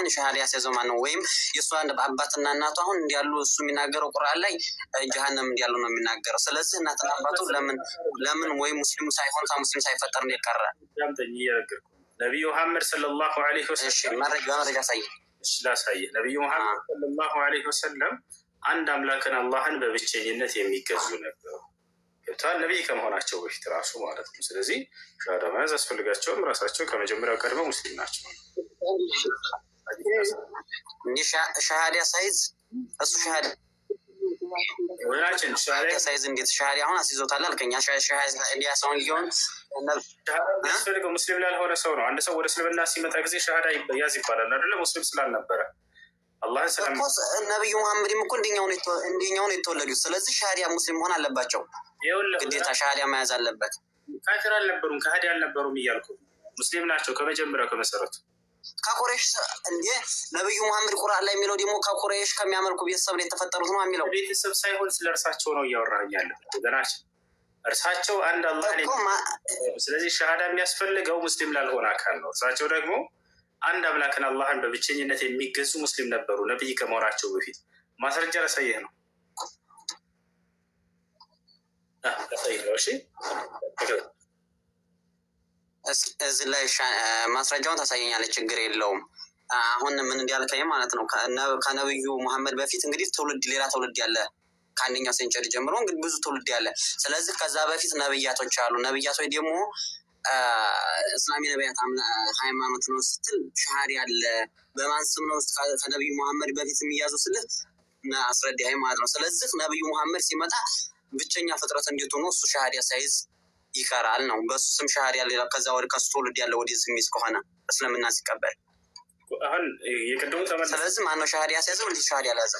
አሁን ሻሃዳ ያስያዘው ማን ነው? ወይም የእሱ አባትና እናቱ አሁን እንዲያሉ እሱ የሚናገረው ቁርአን ላይ ጀሀነም እንዲያሉ ነው የሚናገረው። ስለዚህ እናትና አባቱ ለምን ወይ ሙስሊሙ ሳይሆን ከሙስሊም ሳይፈጠር ነው የቀረ? አዳምጠኝ፣ እየነገርኩህ ነቢዩ መሐመድ ሰለላሁ ዐለይሂ ወሰለም መረጃ በመረጃ አሳየኝ። እሺ ላሳየህ። ነቢዩ መሐመድ ሰለላሁ ዐለይሂ ወሰለም አንድ አምላክን አላህን በብቸኝነት የሚገዙ ነበሩ። ገብተዋል። ነቢይ ከመሆናቸው በፊት ራሱ ማለት ነው። ስለዚህ ሻሃዳ መያዝ አስፈልጋቸውም። ራሳቸው ከመጀመሪያው ቀድመው ሙስሊም ናቸው። እንዲህ ሻሃዳ ሳይዝ እሱ ሻሃዳ ወገናችን ሳይዝ እንዴት ሻሃዳ አሁን አስይዞታል አልከኝ። እንዲያ ሰውን ሊሆን ሻሃዳ የሚያስፈልገው ሙስሊም ላልሆነ ሰው ነው። አንድ ሰው ወደ እስልምና ሲመጣ ጊዜ ሻሃዳ ያዝ ይባላል አይደለ? ሙስሊም ስላልነበረ አላህን ስለ እኮ ነቢዩ መሐመድም እኮ እንደኛው ነው የተወለዱት። ስለዚህ ሻሃዳ ሙስሊም መሆን አለባቸው ግዴታ፣ ሻሃዳ መያዝ አለበት። ካፊር አልነበሩም፣ ከሃዲ አልነበሩም እያልኩ ሙስሊም ናቸው ከመጀመሪያው ከመሰረቱ። ከቁሬሽ እንዴ ነቢዩ መሐመድ ቁርአን ላይ የሚለው ደግሞ ከቁሬሽ ከሚያመልኩ ቤተሰብ ነው የተፈጠሩት ነው የሚለው። ቤተሰብ ሳይሆን ስለ እርሳቸው ነው እያወራኝ ያለሁ ወገናችን። እርሳቸው አንድ አላህ። ስለዚህ ሻሃዳ የሚያስፈልገው ሙስሊም ላልሆነ አካል ነው። እርሳቸው ደግሞ አንድ አምላክን አላህን በብቸኝነት የሚገዙ ሙስሊም ነበሩ ነቢይ ከመሆናቸው በፊት። ማስረጃ ላሳየህ ነው ላሳየህ ነው። እሺ። እዚህ ላይ ማስረጃውን ታሳየኛለች፣ ችግር የለውም። አሁን ምን እንዲያልከኝ ማለት ነው፣ ከነብዩ መሐመድ በፊት እንግዲህ ትውልድ ሌላ ትውልድ ያለ ከአንደኛው century ጀምሮ እንግዲህ ብዙ ትውልድ ያለ። ስለዚህ ከዛ በፊት ነብያቶች አሉ። ነብያቶች ደግሞ እስላሚ ነቢያት ሃይማኖት ነው ስትል ሻሃዳ አለ። በማን ስም ነው ከነቢዩ መሐመድ በፊት የሚያዙ ስልህ አስረዳኸኝ ማለት ነው። ስለዚህ ነቢዩ መሐመድ ሲመጣ ብቸኛ ፍጥረት እንዴት ሆኖ እሱ ሻሃዳ ሳይዝ ይቀራል ነው። በእሱ ስም ሻሃዳ ሌላ ከዛ ወደ ከሱ ትውልድ ያለ ወደዚህ የሚይዝ ከሆነ እስልምና ሲቀበል አሁን የቅድሙ ተመለስ። ስለዚህ ማነው ሻሃዳ ያስያዘው? እንዴት ሻሃዳ ያልያዘ?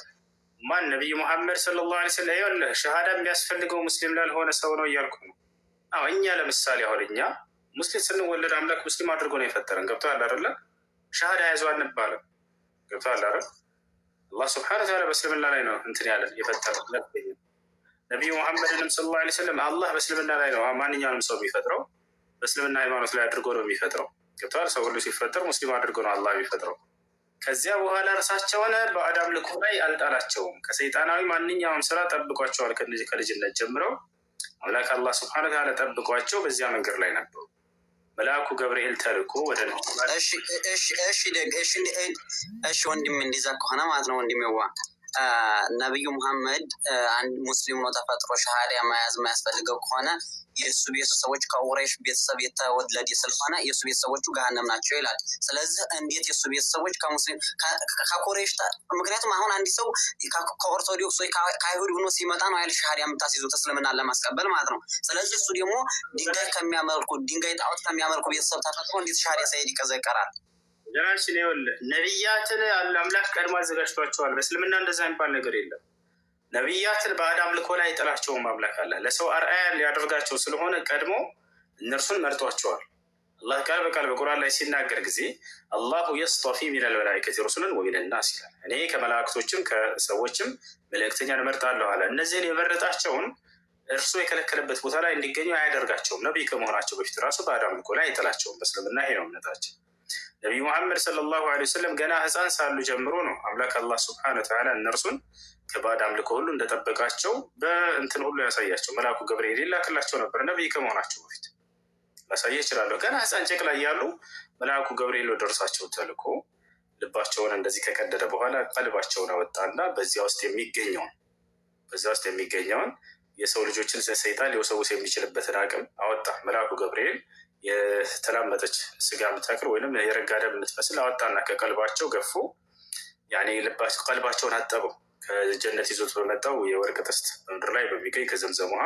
ማን? ነቢዩ መሐመድ ሰለላሁ ዐለይሂ ወሰለም። ይኸውልህ ሻሃዳ የሚያስፈልገው ሙስሊም ላልሆነ ሰው ነው እያልኩ ነው። አዎ እኛ ለምሳሌ አሁን እኛ ሙስሊም ስንወለድ አምላክ ሙስሊም አድርጎ ነው የፈጠረን። ገብቶሃል አይደለ? ሻሃዳ ያዙ አንባልም። ገብቶሃል አይደል? አላህ ስብሐነ ወተዓላ በእስልምና ላይ ነው እንትን ያለን የፈጠረን። ነቢዩ መሐመድንም ሰለላሁ ዐለይሂ ወሰለም አላህ በእስልምና ላይ ነው ማንኛውንም ሰው የሚፈጥረው፣ በእስልምና ሃይማኖት ላይ አድርጎ ነው የሚፈጥረው። ገብቶሃል? ሰው ሁሉ ሲፈጠር ሙስሊም አድርጎ ነው አላህ የሚፈጥረው። ከዚያ በኋላ እርሳቸውን ባዕድ አምልኮ ላይ አልጣላቸውም። ከሰይጣናዊ ማንኛውም ስራ ጠብቋቸዋል። ከልጅነት ጀምረው አምላክ አላህ ስብሐነ ወተዓላ ጠብቋቸው በዚያ መንገድ ላይ ነበሩ። መልአኩ ገብርኤል ተልኮ ወደ እሺ እሺ እሺ ደግ እሺ እሺ ወንድም፣ እንደዛ ከሆነ ማለት ነው ወንድሜዋ፣ ነቢዩ ሙሐመድ አንድ ሙስሊም ነው ተፈጥሮ ሻሃዳ መያዝ የማያስፈልገው ከሆነ የእሱ ቤተሰቦች ከቁረይሽ ቤተሰብ የተወለደ ስለሆነ የእሱ ቤተሰቦቹ ገሃነም ናቸው ይላል። ስለዚህ እንዴት የእሱ ቤተሰቦች ከሙስሊም ከቁረይሽ፣ ምክንያቱም አሁን አንድ ሰው ከኦርቶዶክስ ወይ ከአይሁድ ሆኖ ሲመጣ ነው አይደል ሻሃዳ የምታስይዙት እስልምናን ለማስቀበል ማለት ነው። ስለዚህ እሱ ደግሞ ድንጋይ ከሚያመልኩ፣ ድንጋይ ጣዖት ከሚያመልኩ ቤተሰብ ተፈጥሮ እንዴት ሻሃዳ ሳይዝ ይቀዘቀራል? ጀራችን ይኸውልህ ነቢያትን አምላክ ቀድሞ አዘጋጅቷቸዋል። በእስልምና እንደዛ የሚባል ነገር የለም። ነቢያትን ባዕድ አምልኮ ላይ አይጥላቸውም። አምላክ አለ ለሰው አርአያ ሊያደርጋቸው ስለሆነ ቀድሞ እነርሱን መርጧቸዋል። አላህ ቃል በቃል በቁርአን ላይ ሲናገር ጊዜ الله يصطفي من الملائكة رسلا ومن الناس ይላል። እኔ ከመላእክቶችም ከሰዎችም መልእክተኛን እመርጣለሁ አለ። እነዚህን የመረጣቸውን እርሱ የከለከለበት ቦታ ላይ እንዲገኙ አያደርጋቸውም። ነቢይ ከመሆናቸው በፊት ራሱ ባዕድ አምልኮ ላይ አይጥላቸውም። በእስልምና ይሄ ነው እምነታችን። ነቢዩ መሐመድ ሰለላሁ ዐለይሂ ወሰለም ገና ሕፃን ሳሉ ጀምሮ ነው አምላክ አላህ ስብሐነ ወተዓላ እነርሱን ከባዕድ አምልኮ ሁሉ እንደጠበቃቸው በእንትን ሁሉ ያሳያቸው። መልአኩ ገብርኤል ይላክላቸው ነበር ነቢይ ከመሆናቸው በፊት። ላሳየህ እችላለሁ። ገና ሕፃን ጨቅላ እያሉ መልአኩ ገብርኤል ወደ እርሳቸው ተልኮ ልባቸውን እንደዚህ ከቀደደ በኋላ ቀልባቸውን አወጣና በዚያ ውስጥ የሚገኘውን የሰው ልጆችን ሰይጣን ሊወሰውስ የሚችልበትን አቅም አወጣ። መልአኩ ገብርኤል የተላመጠች ስጋ የምታክል ወይም የረጋ ደም የምትመስል አወጣና ከቀልባቸው ገፎ ያኔ ቀልባቸውን አጠበው። ከጀነት ይዞት በመጣው የወርቅ ጥስት በምድር ላይ በሚገኝ ከዘምዘም ውሃ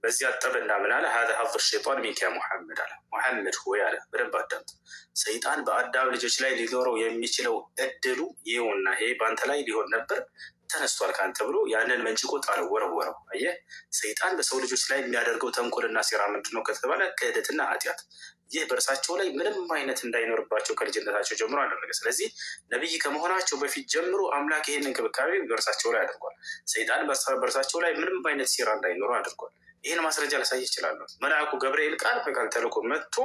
በዚህ አጠበና ምን አለ? هذا حظ الشيطان منك يا محمد አለ። ሙሐመድ ሆይ አለ፣ በደንብ አዳምጥ። ሰይጣን በአዳም ልጆች ላይ ሊኖረው የሚችለው እድሉ ይኸውና፣ ይሄ በአንተ ላይ ሊሆን ነበር፣ ተነስቷል ከአንተ ብሎ ያንን መንጭቆ ጣለው፣ ወረወረው። አየህ፣ ሰይጣን በሰው ልጆች ላይ የሚያደርገው ተንኮልና ሴራ ምንድን ነው ከተባለ ክህደትና ኃጢአት። ይህ በእርሳቸው ላይ ምንም አይነት እንዳይኖርባቸው ከልጅነታቸው ጀምሮ አደረገ። ስለዚህ ነቢይ ከመሆናቸው በፊት ጀምሮ አምላክ ይህን እንክብካቤ በእርሳቸው ላይ አድርጓል። ሰይጣን በእርሳቸው ላይ ምንም አይነት ሴራ እንዳይኖረው አድርጓል። ይህን ማስረጃ ላሳይ ይችላለሁ። መልአኩ ገብርኤል ቃል በቃል ተልኮ መጥቶ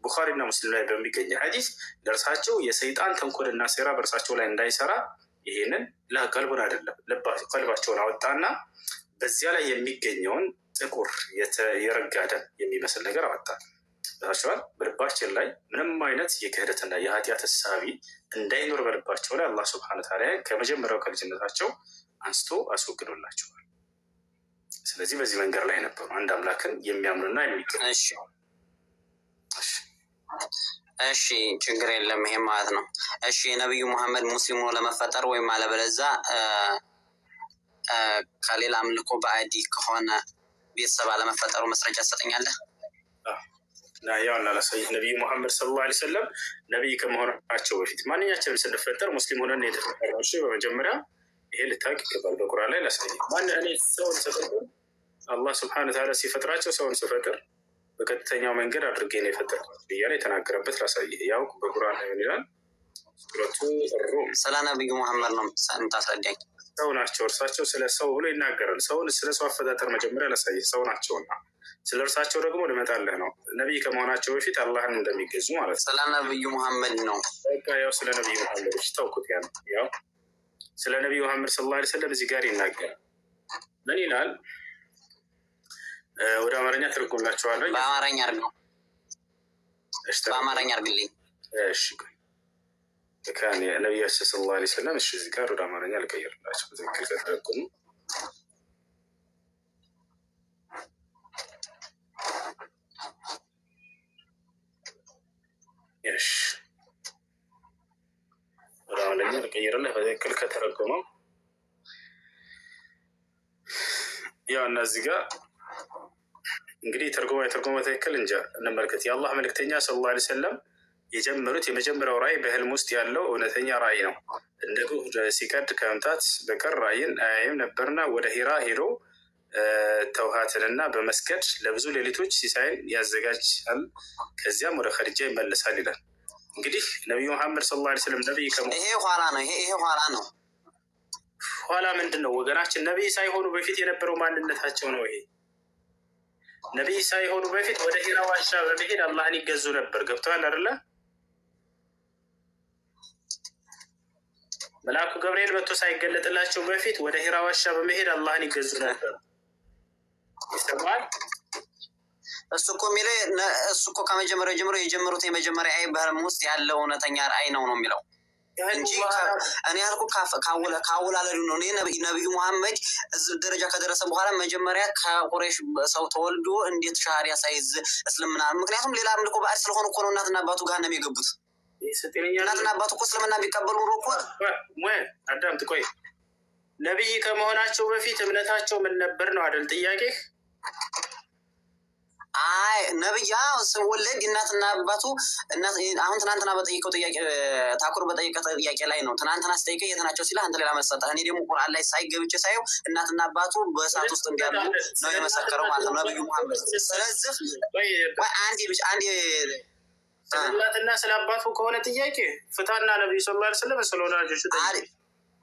ቡኻሪና ሙስሊም ላይ በሚገኝ ሐዲስ ለእርሳቸው የሰይጣን ተንኮልና ሴራ በእርሳቸው ላይ እንዳይሰራ ይሄንን ቀልቡን አይደለም ቀልባቸውን አወጣና በዚያ ላይ የሚገኘውን ጥቁር የረጋ ደም የሚመስል ነገር አወጣ። ታቸዋል በልባችን ላይ ምንም አይነት የክህደትና የኃጢአት እሳቢ እንዳይኖር በልባቸው ላይ አላህ ስብሐነ ወተዓላ ከመጀመሪያው ከልጅነታቸው አንስቶ አስወግዶላቸዋል። ስለዚህ በዚህ መንገድ ላይ ነበሩ አንድ አምላክን የሚያምኑና የሚገ እሺ ችግር የለም። ይሄ ማለት ነው። እሺ የነቢዩ መሐመድ ሙስሊም ሆኖ ለመፈጠር ወይም አለበለዛ ከሌላ አምልኮ ባዕድ ከሆነ ቤተሰብ አለመፈጠሩ መስረጃ ትሰጠኛለህ? ያው ላሳይህ ነቢዩ ሙሐመድ ሰለላሁ ዐለይሂ ወሰለም ነቢይ ከመሆናቸው በፊት ማንኛችንም ስንፈጠር ሙስሊም ሆነን የተፈጠርነው። እሺ በመጀመሪያ ይሄ ልታውቅ ይገባል። በቁርአን ላይ ላሳይህ። ማን እኔ ሰውን ስፈጥር አላህ ስብሐነ ወተዓላ ሲፈጥራቸው ሰውን ስፈጥር በቀጥተኛው መንገድ አድርጌ ነው የፈጠርኩት እያለ የተናገረበት ላሳይህ። ያው በቁርአን ላይ ምን ይላል? ሱረቱ ሩም። ስለ ነቢዩ መሐመድ ነው የምታስረዳኝ? ሰው ናቸው እርሳቸው። ስለ ሰው ብሎ ይናገራል። ሰውን ስለ ሰው አፈጣጠር መጀመሪያ ላሳይህ። ሰው ናቸውና ስለ እርሳቸው ደግሞ ልመጣልህ ነው። ነቢይ ከመሆናቸው በፊት አላህን እንደሚገዙ ማለት ነው። ስለ ነቢዩ መሐመድ ነው። በቃ ያው ስለ ነቢዩ መሐመድ እሺ፣ ተውኩት። ያ ያው ስለ ነቢዩ መሐመድ ሰለላሁ ዐለይሂ ወሰለም እዚህ ጋር ይናገራል። ምን ይላል? ወደ አማርኛ ትርጉምላቸዋለሁ። በአማርኛ አድርገው፣ በአማርኛ አድርግልኝ። እሺ ነቢያችን ሰለላሁ ዐለይሂ ወሰለም። እሺ እዚህ ጋር ወደ አማርኛ ልቀይርላቸው በትክክል ከተረጉሙ። እሺ ወደ አማርኛ ልቀይርልህ በትክክል ከተረጎመው። ያው እና እዚህ ጋር እንግዲህ ተርጎማ የተርጎመ ትክክል እንጃ እንመልከት። የአላህ መልእክተኛ ሰለላሁ ዐለይሂ ወሰለም የጀመሩት የመጀመሪያው ራእይ በህልም ውስጥ ያለው እውነተኛ ራእይ ነው። እንደ ጎህ ሲቀድ ከመምታት በቀር ራእይን አያይም ነበርና ወደ ሂራ ሄዶ ተውሃትንና በመስገድ ለብዙ ሌሊቶች ሲሳይን ያዘጋጃል። ከዚያም ወደ ኸዲጃ ይመለሳል ይላል። እንግዲህ ነቢዩ መሐመድ ሰለላሁ ዐለይሂ ወሰለም ነቢይ ከመሆ ይሄ ኋላ ነው። ይሄ ኋላ ነው። ኋላ ምንድን ነው ወገናችን? ነቢይ ሳይሆኑ በፊት የነበረው ማንነታቸው ነው። ይሄ ነቢይ ሳይሆኑ በፊት ወደ ሂራ ዋሻ በመሄድ አላህን ይገዙ ነበር። ገብተዋል አይደለ? መልአኩ ገብርኤል መጥቶ ሳይገለጥላቸው በፊት ወደ ሂራ ዋሻ በመሄድ አላህን ይገዙ ነበር። ይሰማል። እሱ እኮ የሚለው እሱ እኮ ከመጀመሪያው ጀምሮ የጀመሩት የመጀመሪያ ራእይ በህልም ውስጥ ያለው እውነተኛ ራእይ ነው ነው የሚለው እንጂ እኔ ያልኩህ ካወላለዱ ነው። እኔ ነቢዩ መሐመድ እዚህ ደረጃ ከደረሰ በኋላ መጀመሪያ ከቁሬሽ ሰው ተወልዶ እንዴት ሻሃዳ ሳይዝ እስልምና? ምክንያቱም ሌላ አምልኮ ባዕድ ስለሆኑ እኮ ነው እናትና አባቱ ገሃነም የገቡት። እናትና አባቱ እኮ እስልምና ቢቀበሉ ኑሮ እኮ አዳምጥ፣ ቆይ። ነቢይ ከመሆናቸው በፊት እምነታቸው ምን ነበር ነው አይደል ጥያቄህ? አይ ነብያ ስወለድ እናትና አባቱ አሁን ትናንትና በጠየቀው ጥያቄ ታኩር በጠየቀው ጥያቄ ላይ ነው። ትናንትና ስጠይቀህ የት ናቸው ሲልህ አንተ ሌላ መልስ ሰጠህ። እኔ ደግሞ ቁርአን ላይ ሳይ ገብቼ ሳየው እናትና አባቱ በእሳት ውስጥ እንዳሉ ነው የመሰከረው ማለት ነው ነብዩ መሐመድ። ስለዚህ አንዴ ብቻ አንዴ ስለ እናትና ስለ አባቱ ከሆነ ጥያቄ ፍታና ነብዩ ሰለላሁ ዐለይሂ ወሰለም ስለ ወላጆቹ ጠይቅ።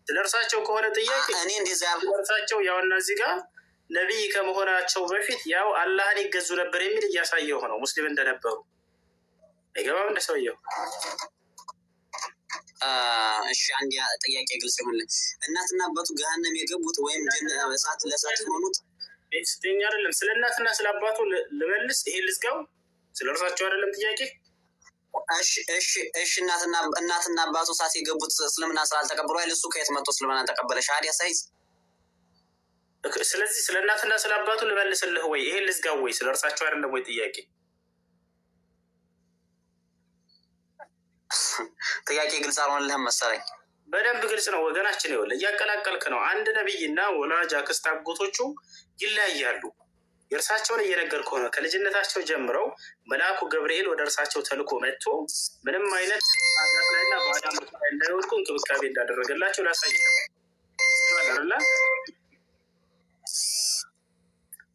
ስለ እርሳቸው ከሆነ ጥያቄ እኔ እንደዚያ ያልኩህ ስለ እርሳቸው ያውና እዚህ ጋር ነቢይ ከመሆናቸው በፊት ያው አላህን ይገዙ ነበር የሚል እያሳየው ነው። ሙስሊም እንደነበሩ አይገባም እንደ ሰውየው። እሺ አንድ ጥያቄ ግልጽ ይሁንልን። እናትና አባቱ ገሃነም የገቡት ወይም እሳት ለእሳት የሆኑት ስተኛ አይደለም። ስለ እናትና ስለ አባቱ ልመልስ፣ ይሄ ልዝጋው። ስለ እርሳቸው አይደለም ጥያቄ። እሺ እሺ እሺ እናትና አባቱ እሳት የገቡት እስልምና ስላልተቀበሉ አይደል? እሱ ከየት መጥቶ እስልምና ተቀበለ? ሻሃዳ ሳይዝ። ስለዚህ ስለ እናትና ስለ አባቱ ልመልስልህ ወይ? ይሄን ልዝጋው ወይ? ስለ እርሳቸው አይደለም ወይ ጥያቄ? ጥያቄ ግልጽ አልሆንልህም መሰለኝ። በደንብ ግልጽ ነው ወገናችን። ይኸውልህ እያቀላቀልክ ነው። አንድ ነቢይና ወላጅ አክስት አጎቶቹ ይለያያሉ። የእርሳቸውን እየነገርኩህ ነው። ከልጅነታቸው ጀምረው መልአኩ ገብርኤል ወደ እርሳቸው ተልኮ መጥቶ ምንም አይነት ኃጢአት ላይና ባዕድ አምልኮ ላይ እንዳይወድቁ እንክብካቤ እንዳደረገላቸው ላሳይ ነው አይደለ?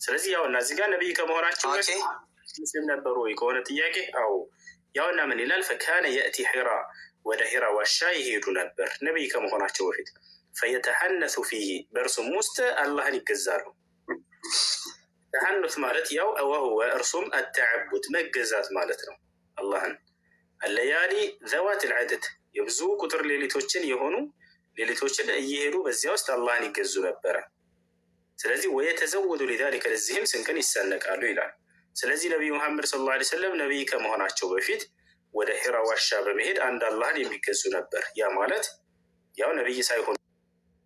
ስለዚህ ያውና እዚህ ጋር ነቢይ ከመሆናቸው በፊት ሙስሊም ነበሩ ወይ ከሆነ ጥያቄ፣ አዎ። ያውና ምን ይላል? ፈካነ የእቲ ሒራ፣ ወደ ሒራ ዋሻ ይሄዱ ነበር ነቢይ ከመሆናቸው በፊት። ፈየተሐነሱ ፊህ፣ በእርሱም ውስጥ አላህን ይገዛሉ። ተሐኑት ማለት ያው وهو እርሱም التعبد መገዛት ማለት ነው አላህን። الليالي ذوات العدد የብዙ ቁጥር ሌሊቶችን የሆኑ ሌሊቶችን እየሄዱ በዚያ ውስጥ አላህን ይገዙ ነበረ። ስለዚህ ويتزودوا لذلك ለዚህም ስንቅን ይሰነቃሉ ይላል። ስለዚህ ነቢዩ መሐመድ صلى الله عليه وسلم ነቢይ ከመሆናቸው በፊት ወደ ሒራ ዋሻ በመሄድ አንድ አላህን የሚገዙ ነበር። ያ ማለት ያው ነቢይ ሳይሆኑ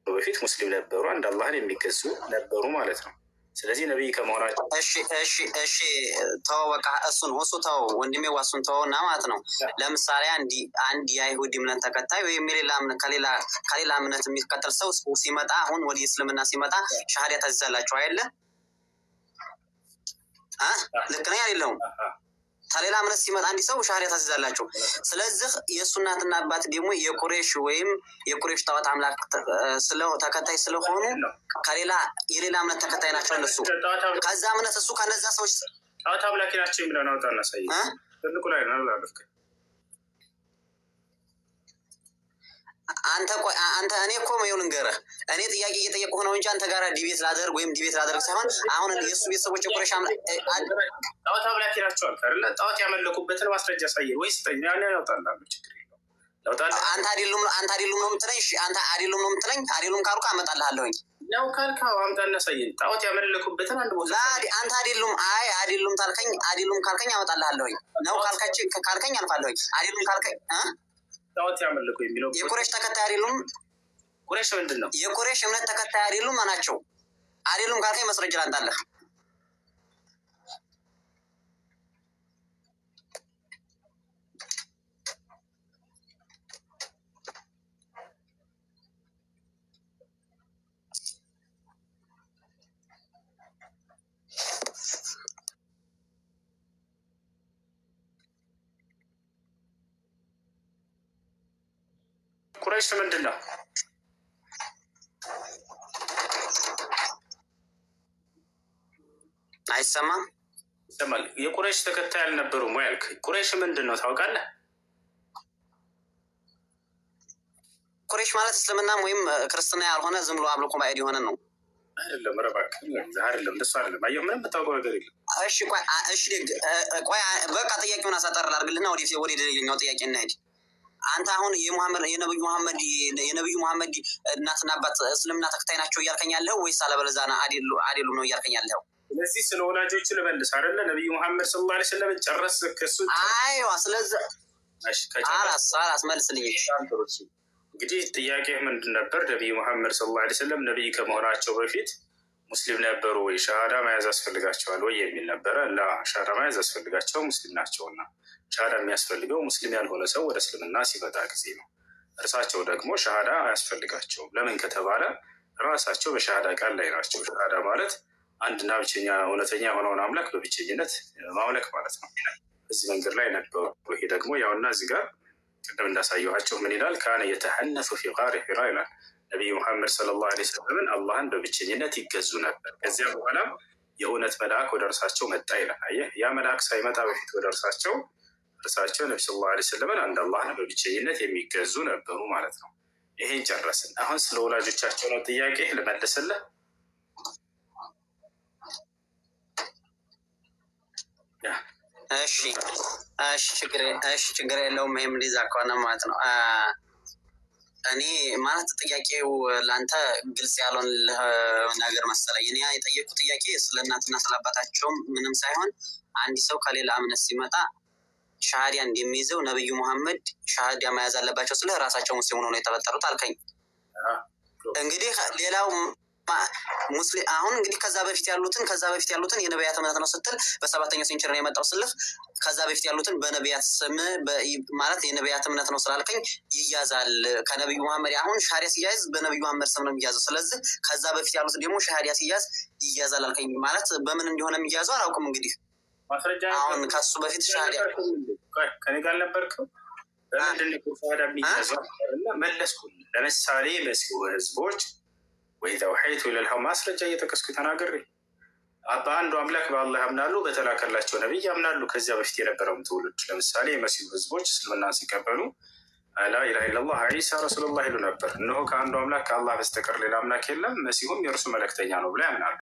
በፊት ሙስሊም ነበሩ፣ አንድ አላህን የሚገዙ ነበሩ ማለት ነው። ስለዚህ ነቢይ ከመሆናቸው እሺ እሺ እሺ፣ ተው በቃ እሱን እሱ ተው ወንድሜ፣ እሱን ተው እና ማለት ነው። ለምሳሌ አንድ የአይሁድ እምነት ተከታይ ወይም የሌላ ከሌላ እምነት የሚከተል ሰው ሲመጣ አሁን ወደ እስልምና ሲመጣ ሻሃዳ ታዝዛላችሁ አይደለ? ልክ ነኝ አይደለሁም? ከሌላ እምነት ሲመጣ አንድ ሰው ሻሃዳ ታስይዛላችሁ። ስለዚህ የእሱ እናትና አባት ደግሞ የቁሬሽ ወይም የቁሬሽ ጣዖት አምላክ ተከታይ ስለሆኑ ከሌላ የሌላ እምነት ተከታይ ናቸው እነሱ። ከዛ እምነት እሱ ከነዛ ሰዎች ጣዖት አምላኪ ናቸው የሚለውን አውጣ እናሳይ። ትልቁ ላይ ነው። አንተ ቆይ አንተ እኔ እኮ ይኸው ልንገርህ፣ እኔ ጥያቄ እየጠየቅኩህ ነው እንጂ አንተ ጋር debate ላደርግ ወይም debate ላደርግ ሳይሆን አሁን የእሱ ቤተሰቦች የቁረይሽ ጣዖት አምላኪ ናቸው አልክ አይደለ? ጣዖት ያመለኩበትን ማስረጃ ሳየን ወይ ስጠኝ። ያን ያውጣልሃለሁ፣ ችግር የለውም። አንተ አይደሉም አንተ አይደሉም ነው የምትለኝ? እሺ አንተ አይደሉም ነው የምትለኝ? አይደሉም ካልኩ አመጣልሃለሁኝ። ያው ካልክ አምጣና ሳየን። ጣዖት ያመለኩበትን አንድ ቦታ አንተ አይደሉም፣ አይ አይደሉም ታልከኝ፣ አይደሉም ካልከኝ አመጣልሃለሁኝ። ነው ካልከኝ አልፋለሁኝ። አይደሉም ካልከኝ ጣዖት ያመለኩ የሚለው የቁሬሽ ተከታይ አይደሉም። ቁሬሽ ምንድን ነው? የቁሬሽ እምነት ተከታይ አይደሉም ናቸው። አይደሉም ካልከኝ መስረጃ ላምጣልህ። ቁረይሽ ምንድን ነው? አይሰማም? ይሰማል። የቁረይሽ ተከታይ አልነበሩም ወይ አልክ። ቁረይሽ ምንድን ነው ታውቃለህ? ቁረይሽ ማለት እስልምናም ወይም ክርስትና ያልሆነ ዝም ብሎ አምልኮ ባዕድ የሆነ ነው። አይደለም፣ ኧረ እባክህ አይደለም፣ እንደሱ አይደለም። አየሁ፣ ምንም የምታውቀው ነገር የለም። እሺ ቆይ፣ እሺ ቆይ፣ በቃ ጥያቄውን አሳጠር ላድርግልና ወደ ሌላኛው ጥያቄ እንሂድ። አንተ አሁን የሙሐመድ የነብዩ መሐመድ እናትና አባት እስልምና ተከታይ ናቸው እያልከኝ ያለኸው ወይስ አለበለዚያ አይደሉም ነው እያልከኝ ያለኸው? ስለዚህ ስለ ወላጆቹ ልመልስ አይደለ? ነብዩ መሐመድ صلى الله عليه وسلم ጨረስ ከሱ አይዋ። ስለዚህ አላስ መልስልኝ። እንግዲህ ጥያቄ ምንድን ነበር? ነብዩ መሐመድ صلى الله عليه وسلم ነብይ ከመሆናቸው በፊት ሙስሊም ነበሩ ወይ፣ ሻሃዳ መያዝ አስፈልጋቸዋል ወይ የሚል ነበረ። እና ሻሃዳ መያዝ አስፈልጋቸው ሙስሊም ናቸውና፣ ሻሃዳ የሚያስፈልገው ሙስሊም ያልሆነ ሰው ወደ እስልምና ሲመጣ ጊዜ ነው። እርሳቸው ደግሞ ሻሃዳ አያስፈልጋቸውም። ለምን ከተባለ ራሳቸው በሻሃዳ ቃል ላይ ናቸው። ሻሃዳ ማለት አንድና ብቸኛ እውነተኛ የሆነውን አምላክ በብቸኝነት ማምለክ ማለት ነው። በዚህ መንገድ ላይ ነበሩ። ይሄ ደግሞ ያውና እዚህ ጋር ቅድም እንዳሳየኋቸው ምን ይላል? كان يتحنث في غار حراء ይላል። ነቢዩ ሙሐመድ صلى الله عليه وسلم ን አላህን በብቸኝነት ይገዙ ነበር። ከዚያ በኋላ የእውነት መልአክ ወደ እርሳቸው መጣ ይላል። አየህ፣ ያ መልአክ ሳይመጣ በፊት ወደ እርሳቸው እርሳቸው ነቢ صلى الله عليه وسلم ን አንድ አላህን በብቸኝነት የሚገዙ ነበሩ ማለት ነው። ይሄን ጨረስን። አሁን ስለ ወላጆቻቸው ነው ጥያቄ ልመልስልህ። እሺ እሺ፣ ችግር የለውም። ይሄም ሊዛ ከሆነ ማለት ነው። እኔ ማለት ጥያቄው ለአንተ ግልጽ ያልሆነልህ ነገር መሰለኝ። እኔ የጠየቁ ጥያቄ ስለ እናትና ስለ አባታቸውም ምንም ሳይሆን አንድ ሰው ከሌላ እምነት ሲመጣ ሻሃዲያ እንደሚይዘው ነብዩ መሐመድ ሻሃዲያ መያዝ አለባቸው ስለ ራሳቸው ሙስሊም ሆነው ነው የተፈጠሩት አልከኝ። እንግዲህ ሌላው ሙስሊም አሁን እንግዲህ ከዛ በፊት ያሉትን የነቢያት እምነት ነው ስትል በሰባተኛው century ነው የመጣው ስልህ ከዛ በፊት ያሉትን በነቢያት ስም ማለት የነቢያት እምነት ነው ስላልከኝ ይያዛል። ከነቢዩ መሐመድ አሁን ሻሃዲያ ሲያዝ በነቢዩ መሐመድ ስም ነው የሚያዘው። ስለዚህ ከዛ በፊት ያሉት ደግሞ ሻሃዲያ ሲያዝ ይያዛል አልከኝ። ማለት በምን እንደሆነ የሚያዘው አላውቅም። እንግዲህ አሁን ከሱ በፊት ሻሃዲያ ከኔ ጋር አልነበርክም? በምንድን ነው ሻሃዳ የሚያዘው? መለስኩልህ። ለምሳሌ መሲሁ ህዝቦች ወኢዛ አውሐይቱ ኢለል ማስረጃ እየጠቀስኩ ተናግሬ በአንዱ አምላክ በአላህ ያምናሉ፣ በተላከላቸው ነቢይ ያምናሉ። ከዚያ በፊት የነበረውን ትውልድ ለምሳሌ የመሲሁ ህዝቦች እስልምናን ሲቀበሉ لا إله إلا الله عيسى رسول الله ይሉ ነበር። እነሆ ከአንዱ አምላክ ከአላህ በስተቀር ሌላ አምላክ የለም፣ መሲሁም የእርሱ መልእክተኛ ነው ብለው ያምናሉ።